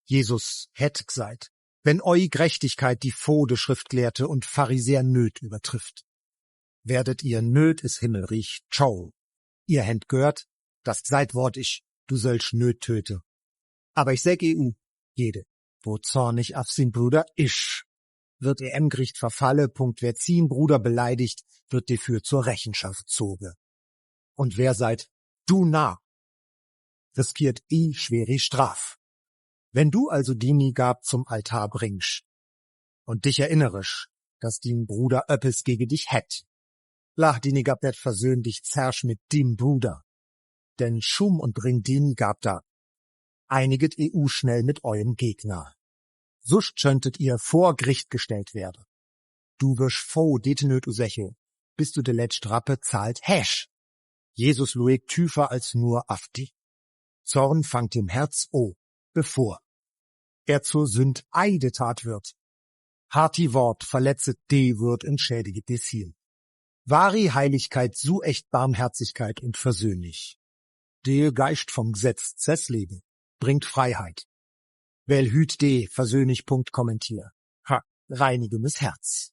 Jesus hätt gseid, wenn eu Gerechtigkeit die Fode Schriftgelehrte und Pharisäer nöt übertrifft. Werdet ihr nöt is Himmelreich, tschau. Ihr händ gehört, das seid Wort ich, du sollst nöt töte. Aber ich säg jede, wo zornig auf sin Bruder isch. Wird er im Gericht verfalle, wer zien Bruder beleidigt, wird dafür zur Rechenschaft zoge. Und wer seid du nah, riskiert schwere Straf. Wenn du also dini gab zum Altar bringst und dich erinnerisch, dass din Bruder öppes gegen dich hätt, lach dini gab net versöhnlich zersch mit dem Bruder, denn schum und bring dini gab da, einiget schnell mit eurem Gegner. Susch schöntet ihr vor Gericht gestellt werde. Du wirsch fo detenöt useche, bis du de letzt Rappe zahlt häsch. Jesus lueg tüfer als nur afti. Zorn fangt im Herz bevor er zur Sünd Eidetat wird. Harti Wort verletzet wird entschädiget des Ziel. Wahri Heiligkeit so echt Barmherzigkeit und versöhnlich. Der Geist vom Gesetz Leben bringt Freiheit. Well hüt versöhnlich. Kommentier. Reinigemes Herz.